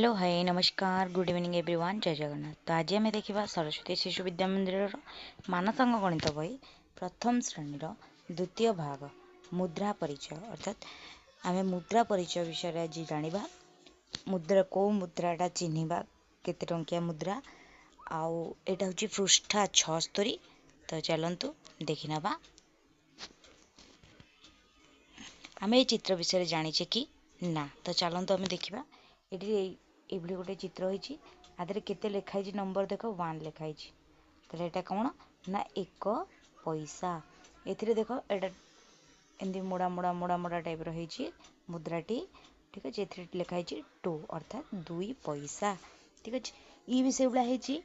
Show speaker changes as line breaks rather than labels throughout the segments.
Hello hi ନମସ୍କାର, good evening everyone, ଜୟ ଜଗନ୍ନାଥ। ତ ଆଜି ଆମେ ଦେଖିବା ସରସ୍ୱତୀ ଶିଶୁ ବିଦ୍ୟା ମନ୍ଦିରର ମାନସାଙ୍ଗ ଗଣିତ ବହି ପ୍ରଥମ ଶ୍ରେଣୀର ଦ୍ୱିତୀୟ ଭାଗ ମୁଦ୍ରା ପରିଚୟ। ଅର୍ଥାତ୍ ଆମେ ମୁଦ୍ରା ପରିଚୟ ବିଷୟରେ ଆଜି ଜାଣିବା। ମୁଦ୍ରା କେଉଁ ମୁଦ୍ରାଟା ଚିହ୍ନିବା, କେତେ ଟଙ୍କିଆ ମୁଦ୍ରା, ଆଉ ଏଇଟା ହେଉଛି ପୃଷ୍ଠା 76। ତ ଚାଲନ୍ତୁ ଦେଖିନେବା। ଆମେ ଏଇ ଚିତ୍ର ବିଷୟରେ ଜାଣିଛେ କି ନା? ତ ଚାଲନ୍ତୁ ଆମେ ଦେଖିବା। ଏଠି ଏଇଭଳି ଗୋଟେ ଚିତ୍ର ହେଇଛି, ଆ ଦେହରେ କେତେ ଲେଖା ହେଇଛି ନମ୍ବର ଦେଖ, 1 ଲେଖା ହେଇଛି। ତାହେଲେ ଏଇଟା କ'ଣ ନା 1 ପଇସା। ଏଥିରେ ଦେଖ ଏଇଟା ଏମିତି ମୋଡ଼ା ମୋଡ଼ା ମୋଡ଼ା ମୋଡ଼ା ଟାଇପ୍ର ହେଇଛି ମୁଦ୍ରାଟି, ଠିକ୍ ଅଛି। ଏଥିରେ ଲେଖା ହେଇଛି 2, ଅର୍ଥାତ୍ 2 ପଇସା, ଠିକ୍ ଅଛି। ଇଏ ବି ସେଇଭଳିଆ ହେଇଛି,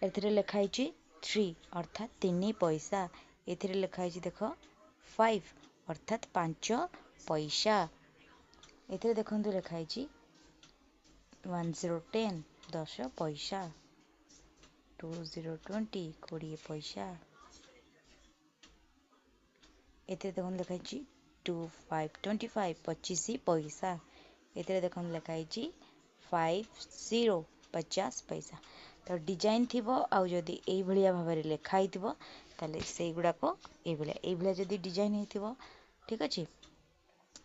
ଏଥିରେ ଲେଖା ହେଇଛି 3, ଅର୍ଥାତ୍ 3 ପଇସା। ଏଥିରେ ଲେଖା ହେଇଛି ଦେଖ 5, ଅର୍ଥାତ୍ 5 ପଇସା। ଏଥିରେ ଦେଖନ୍ତୁ ଲେଖା ହେଇଛି 1 0 10, 10 ପଇସା। 2 0 20, 20 ପଇସା। ଏଥିରେ ଦେଖନ୍ତୁ ଲେଖା ହେଇଛି 2 5 25, 25 ପଇସା। ଏଥିରେ ଦେଖନ୍ତୁ ଲେଖା ହେଇଛି 5 0, 50 ପଇସା। ତ ଡିଜାଇନ୍ ଥିବ, ଆଉ ଯଦି ଏଇଭଳିଆ ଭାବରେ ଲେଖା ହେଇଥିବ ତାହେଲେ ସେଇଗୁଡ଼ାକ ଏଇଭଳିଆ ଏଇଭଳିଆ ଯଦି ଡିଜାଇନ୍ ହେଇଥିବ, ଠିକ୍ ଅଛି,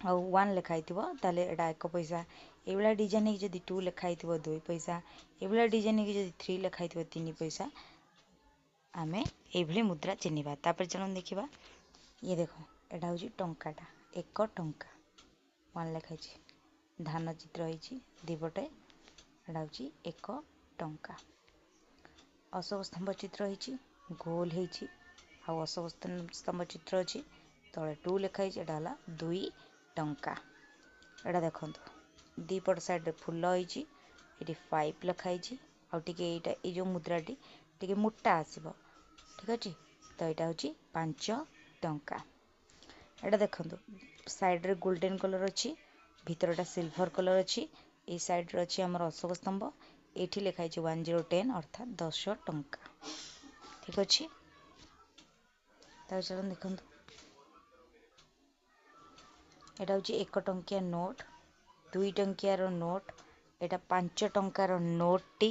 ଆଉ 1 ଲେଖା ହେଇଥିବ ତାହେଲେ ଏଇଟା 1 ପଇସା। ଏଇଭଳିଆ ଡିଜାଇନ୍ ହେଇକି ଯଦି 2 ଲେଖା ହେଇଥିବ 2 ପଇସା। ଏଇଭଳିଆ ଡିଜାଇନ୍ ହେଇକି ଯଦି 3 ଲେଖା ହେଇଥିବ 3 ପଇସା। ଆମେ ଏଇଭଳି ମୁଦ୍ରା ଚିହ୍ନିବା। ତାପରେ ଚାଲନ୍ତୁ ଦେଖିବା। ଇଏ ଦେଖ, ଏଇଟା ହେଉଛି ଟଙ୍କାଟା, 1 ଟଙ୍କା, 1 ଲେଖା ହେଇଛି, ଧାନ ଚିତ୍ର ହେଇଛି ଦୁଇପଟେ, ଏଇଟା ହେଉଛି 1 ଟଙ୍କା। ଅଶୋକ ସ୍ତମ୍ଭ ଚିତ୍ର ହେଇଛି, ଗୋଲ ହେଇଛି, ଆଉ ଅଶୋକ ସ୍ତମ୍ଭ ଚିତ୍ର ଅଛି, ତଳେ 2 ଲେଖା ହେଇଛି, ଏଇଟା ହେଲା 2 ଟଙ୍କା। ଏଇଟା ଦେଖନ୍ତୁ ଦୁଇପଟ ସାଇଡ଼୍ରେ ଫୁଲ ହେଇଛି, ଏଠି 5 ଲେଖା ହେଇଛି, ଆଉ ଟିକେ ଏଇଟା ଏଇ ଯେଉଁ ମୁଦ୍ରାଟି ଟିକେ ମୋଟା ଆସିବ, ଠିକ୍ ଅଛି। ତ ଏଇଟା ହେଉଛି 5 ଟଙ୍କା। ଏଇଟା ଦେଖନ୍ତୁ ସାଇଡ଼୍ରେ ଗୋଲ୍ଡେନ୍ କଲର୍ ଅଛି, ଭିତରଟା ସିଲଭର କଲର୍ ଅଛି, ଏଇ ସାଇଡ଼୍ରେ ଅଛି ଆମର ଅଶୋକ ସ୍ତମ୍ଭ, ଏଇଠି ଲେଖା ହେଇଛି 1 0 10, ଅର୍ଥାତ୍ 10 ଟଙ୍କା, ଠିକ୍ ଅଛି। ତାପରେ ଚାଲନ୍ତୁ ଦେଖନ୍ତୁ, ଏଇଟା ହେଉଛି 1 ଟଙ୍କିଆ ନୋଟ୍, 2 ଟଙ୍କିଆର ନୋଟ୍, ଏଇଟା 5 ଟଙ୍କାର ନୋଟ୍ଟି,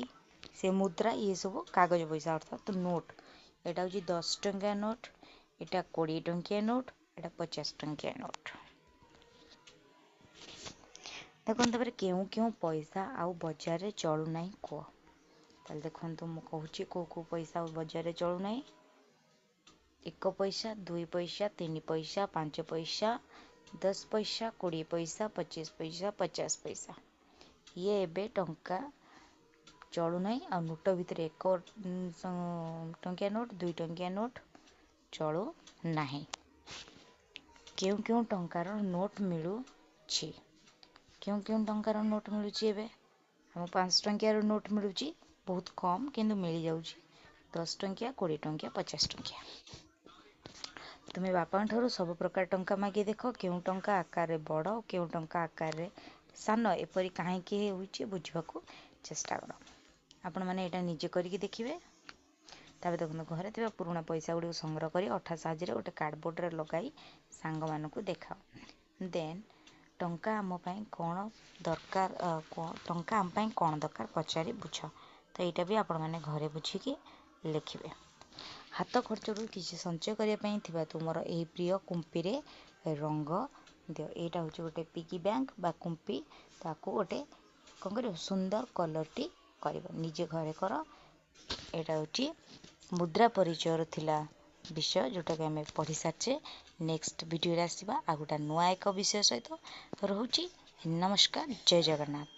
ସେ ମୁଦ୍ରା, ଇଏ ସବୁ କାଗଜ ପଇସା ଅର୍ଥାତ୍ ନୋଟ୍। ଏଇଟା ହେଉଛି 10 ଟଙ୍କିଆ ନୋଟ୍, ଏଇଟା 20 ଟଙ୍କିଆ ନୋଟ୍, ଏଇଟା 50 ଟଙ୍କିଆ ନୋଟ୍। ଦେଖନ୍ତୁ ତାପରେ କେଉଁ କେଉଁ ପଇସା ଆଉ ବଜାରରେ ଚଳୁନାହିଁ କୁହ। ତାହେଲେ ଦେଖନ୍ତୁ ମୁଁ କହୁଛି କେଉଁ କେଉଁ ପଇସା ଆଉ ବଜାରରେ ଚଳୁନାହିଁ। 1 ପଇସା, 2 ପଇସା, 3 ପଇସା, 5 ପଇସା, 10 ପଇସା, 20 ପଇସା, 25 ପଇସା, 50 ପଇସା। ଇଏ ଏବେ ଟଙ୍କା ଚଳୁନାହିଁ। ଆଉ ନୋଟ ଭିତରେ 1 ଟଙ୍କିଆ ନୋଟ୍, 2 ଟଙ୍କିଆ ନୋଟ୍ ଚଳୁନାହିଁ। କେଉଁ କେଉଁ ଟଙ୍କାର ନୋଟ୍ ମିଳୁଛି? କେଉଁ କେଉଁ ଟଙ୍କାର ନୋଟ୍ ମିଳୁଛି? ଏବେ ଆମ 5 ଟଙ୍କିଆର ନୋଟ୍ ମିଳୁଛି, ବହୁତ କମ୍ କିନ୍ତୁ ମିଳିଯାଉଛି। 10 ଟଙ୍କିଆ, 20 ଟଙ୍କିଆ, 50 ଟଙ୍କିଆ। ତୁମେ ବାପାଙ୍କ ଠାରୁ ସବୁ ପ୍ରକାର ଟଙ୍କା ମାଗି ଦେଖ, କେଉଁ ଟଙ୍କା ଆକାରରେ ବଡ଼, କେଉଁ ଟଙ୍କା ଆକାରରେ ସାନ, ଏପରି କାହିଁକି ହେଉଛି ବୁଝିବାକୁ ଚେଷ୍ଟା କର। ଆପଣମାନେ ଏଇଟା ନିଜେ କରିକି ଦେଖିବେ। ତାପରେ ଦେଖନ୍ତୁ ଘରେ ଥିବା ପୁରୁଣା ପଇସା ଗୁଡ଼ିକୁ ସଂଗ୍ରହ କରି ଅଠା ସାହାଯ୍ୟରେ ଗୋଟେ କାର୍ଡ଼ବୋର୍ଡ଼ରେ ଲଗାଇ ସାଙ୍ଗମାନଙ୍କୁ ଦେଖାଅ। ଦେନ୍ ଟଙ୍କା ଆମ ପାଇଁ କ'ଣ ଦରକାର, ଟଙ୍କା ଆମ ପାଇଁ କ'ଣ ଦରକାର ପଚାରି ବୁଝ। ତ ଏଇଟା ବି ଆପଣମାନେ ଘରେ ବୁଝିକି ଲେଖିବେ। ହାତ ଖର୍ଚ୍ଚରୁ କିଛି ସଞ୍ଚୟ କରିବା ପାଇଁ ଥିବା ତୁମର ଏହି ପ୍ରିୟ କୁମ୍ପିରେ ରଙ୍ଗ ଦିଅ। ଏଇଟା ହେଉଛି ଗୋଟେ ପିଗି ବ୍ୟାଙ୍କ ବା କୁମ୍ପି, ତାକୁ ଗୋଟେ କ'ଣ କରିବ, ସୁନ୍ଦର କଲର୍ଟି କରିବ, ନିଜେ ଘରେ କର। ଏଇଟା ହେଉଛି ମୁଦ୍ରା ପରିଚୟର ଥିଲା ବିଷୟ, ଯେଉଁଟାକି ଆମେ ପଢ଼ି ସାରିଛେ। ନେକ୍ସଟ ଭିଡ଼ିଓରେ ଆସିବା ଆଉ ଗୋଟେ ନୂଆ ଏକ ବିଷୟ ସହିତ। ରହୁଛି, ନମସ୍କାର, ଜୟ ଜଗନ୍ନାଥ।